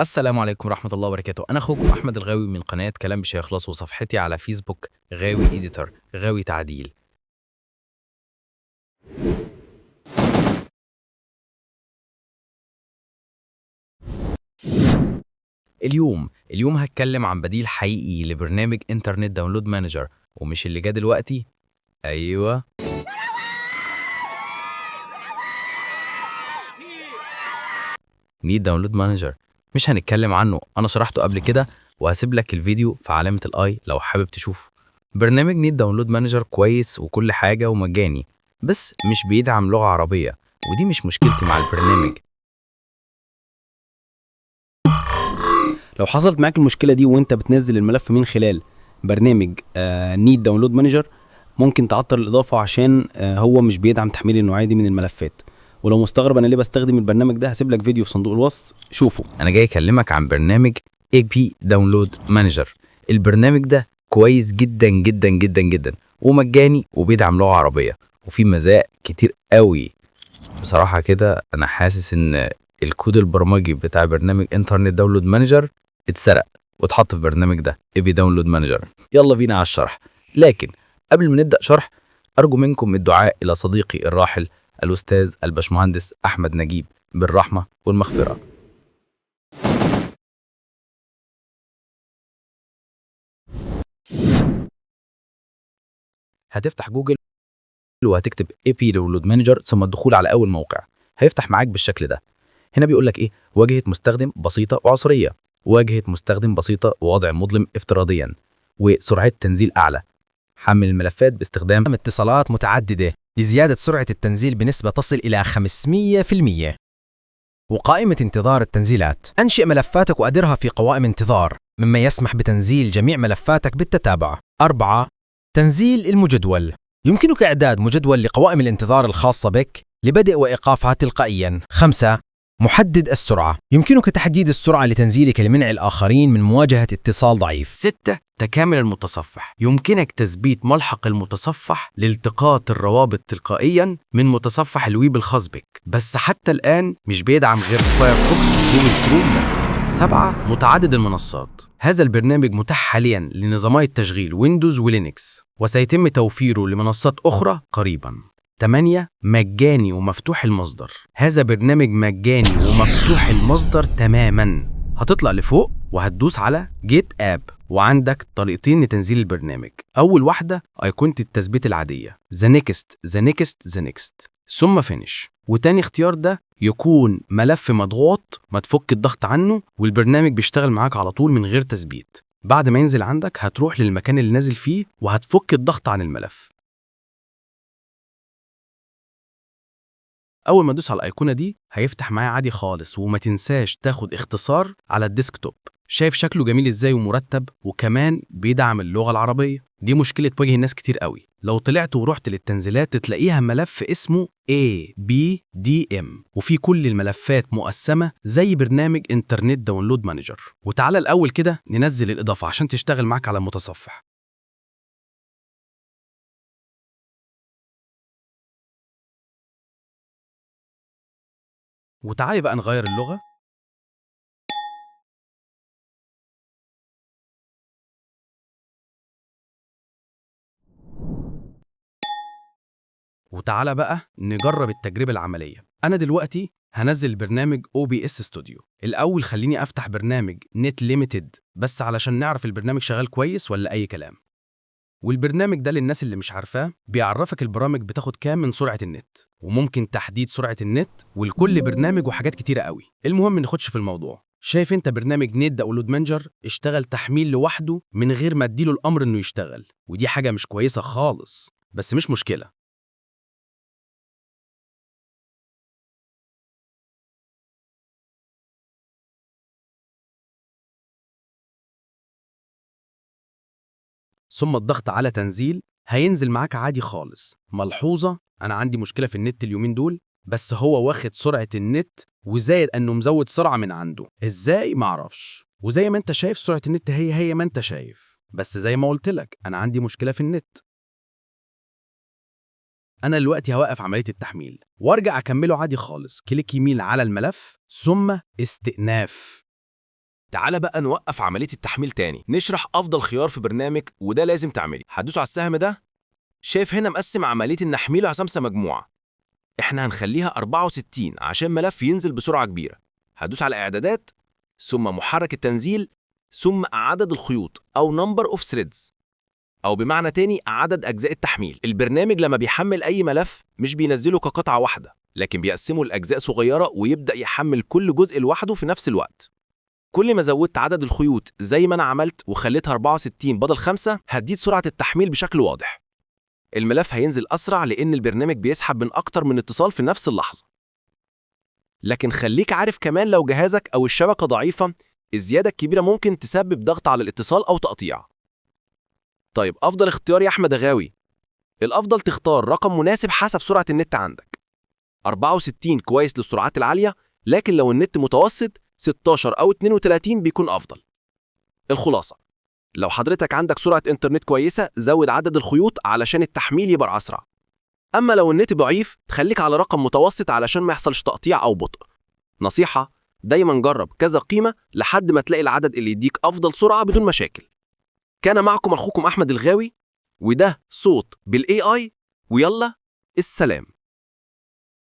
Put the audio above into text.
السلام عليكم ورحمة الله وبركاته. أنا أخوكم أحمد الغاوي من قناة كلام مش هيخلص، وصفحتي على فيسبوك غاوي editor غاوي تعديل. اليوم هتكلم عن بديل حقيقي لبرنامج Internet Download Manager، ومش اللي جه دلوقتي. ايوه، Neat Download Manager مش هنتكلم عنه، انا شرحته قبل كده وهسيب لك الفيديو في علامة ال i لو حابب تشوفه. برنامج Neat Download Manager كويس وكل حاجة ومجاني، بس مش بيدعم لغة عربية، ودي مش مشكلتي مع البرنامج. لو حصلت معاك المشكلة دي وانت بتنزل الملف من خلال برنامج Neat Download Manager، ممكن تعطل الاضافة عشان هو مش بيدعم تحميل النوعية دي من الملفات. ولو مستغرب انا ليه بستخدم البرنامج ده، هسيب لك فيديو في صندوق الوصف شوفه. انا جاي اكلمك عن برنامج AP Download Manager. البرنامج ده كويس جدا جدا جدا جدا، ومجاني وبيدعم لغة عربية، وفيه مزايا كتير قوي. بصراحة كده انا حاسس ان الكود البرمجي بتاع برنامج Internet Download Manager اتسرق واتحط في برنامج ده AP Download Manager. يلا بينا على الشرح، لكن قبل ما نبدأ شرح ارجو منكم الدعاء الى صديقي الراحل الاستاذ الباشمهندس احمد نجيب بالرحمة والمغفرة. هتفتح جوجل وهتكتب AP Download Manager ثم الدخول على اول موقع هيفتح معاك بالشكل ده. هنا بيقول لك ايه؟ واجهة مستخدم بسيطة وعصرية، واجهة مستخدم بسيطة ووضع مظلم افتراضيا، وسرعة تنزيل اعلى. حمل الملفات باستخدام اتصالات متعددة لزيادة سرعة التنزيل بنسبة تصل إلى 500%. وقائمة انتظار التنزيلات، أنشئ ملفاتك وأدرها في قوائم انتظار، مما يسمح بتنزيل جميع ملفاتك بالتتابع. 4. تنزيل المجدول، يمكنك إعداد مجدول لقوائم الانتظار الخاصة بك لبدء وإيقافها تلقائيا. 5. محدد السرعة، يمكنك تحديد السرعة لتنزيلك لمنع الآخرين من مواجهة اتصال ضعيف. 6. تكامل المتصفح، يمكنك تثبيت ملحق المتصفح لالتقاط الروابط تلقائيا من متصفح الويب الخاص بك، بس حتى الآن مش بيدعم غير Firefox و Google Chrome بس. 7. متعدد المنصات، هذا البرنامج متاح حاليا لنظامي التشغيل Windows و Linux، وسيتم توفيره لمنصات أخرى قريبا. 8. مجاني ومفتوح المصدر، هذا برنامج مجاني ومفتوح المصدر تماما. هتطلع لفوق وهتدوس على Get App، وعندك طريقتين لتنزيل البرنامج. اول واحدة ايقونة التثبيت العادية، the next the next the next ثم finish. وتاني اختيار ده يكون ملف مضغوط ما تفك الضغط عنه، والبرنامج بيشتغل معاك على طول من غير تثبيت. بعد ما ينزل عندك هتروح للمكان اللي نازل فيه وهتفك الضغط عن الملف. اول ما ادوس على الايقونه دي هيفتح معايا عادي خالص، وما تنساش تاخد اختصار على ال desktop. شايف شكله جميل ازاي ومرتب، وكمان بيدعم اللغة العربية. دي مشكلة تواجه الناس كتير قوي. لو طلعت ورحت للتنزيلات تلاقيها ملف اسمه ABDM، وفي كل الملفات مقسمة زي برنامج Internet Download Manager. وتعالى الاول كده ننزل الاضافة عشان تشتغل معاك على المتصفح. وتعالي بقى نغير اللغة. وتعالى بقى نجرب التجربة العملية. أنا دلوقتي هنزل برنامج OBS Studio. الأول خليني أفتح برنامج NetLimited بس علشان نعرف البرنامج شغال كويس ولا أي كلام. والبرنامج ده للناس اللي مش عارفاه بيعرفك البرامج بتاخد كام من سرعة النت، وممكن تحديد سرعة النت ولكل برنامج وحاجات كتيرة قوي. المهم نخش في الموضوع. شايف انت برنامج Neat Download Manager اشتغل تحميل لوحده من غير ما اديله الامر انه يشتغل، ودي حاجة مش كويسة خالص، بس مش مشكلة. ثم الضغط على تنزيل هينزل معاك عادي خالص. ملحوظة، أنا عندي مشكلة في النت اليومين دول، بس هو واخد سرعة النت وزايد أنه مزود سرعة من عنده، إزاي معرفش. وزي ما أنت شايف سرعة النت هي هي ما أنت شايف، بس زي ما قلت لك أنا عندي مشكلة في النت. أنا دلوقتي هوقف عملية التحميل وأرجع أكمله عادي خالص. click يمين على الملف ثم استئناف. تعال بقى نوقف عملية التحميل تاني، نشرح أفضل خيار في برنامج، وده لازم تعملي. هتدوس على السهم ده، شايف هنا مقسم عملية التحميل على 5 مجموعة، احنا هنخليها 64 عشان ملف ينزل بسرعة كبيرة. هتدوس على إعدادات، ثم محرك التنزيل، ثم عدد الخيوط أو number of threads، أو بمعنى تاني عدد أجزاء التحميل. البرنامج لما بيحمل أي ملف مش بينزله كقطعة واحدة، لكن بيقسمه لأجزاء صغيرة ويبدأ يحمل كل جزء لوحده في نفس الوقت. كل ما زودت عدد الخيوط زي ما أنا عملت وخليتها 64 بدل 5، هتزيد سرعة التحميل بشكل واضح. الملف هينزل أسرع لأن البرنامج بيسحب من أكتر من اتصال في نفس اللحظة. لكن خليك عارف كمان، لو جهازك أو الشبكة ضعيفة، الزيادة الكبيرة ممكن تسبب ضغط على الاتصال أو تقطيع. طيب، أفضل اختيار يا أحمد غاوي؟ الأفضل تختار رقم مناسب حسب سرعة النت عندك. 64 كويس للسرعات العالية، لكن لو النت متوسط، 16 أو 32 بيكون أفضل. الخلاصة، لو حضرتك عندك سرعة إنترنت كويسة، زود عدد الخيوط علشان التحميل يبقى أسرع. أما لو النت ضعيف، تخليك على رقم متوسط علشان ما يحصلش تقطيع أو بطء. نصيحة، دايما جرب كذا قيمة لحد ما تلاقي العدد اللي يديك أفضل سرعة بدون مشاكل. كان معكم أخوكم أحمد الغاوي، وده صوت بال AI، ويلا السلام.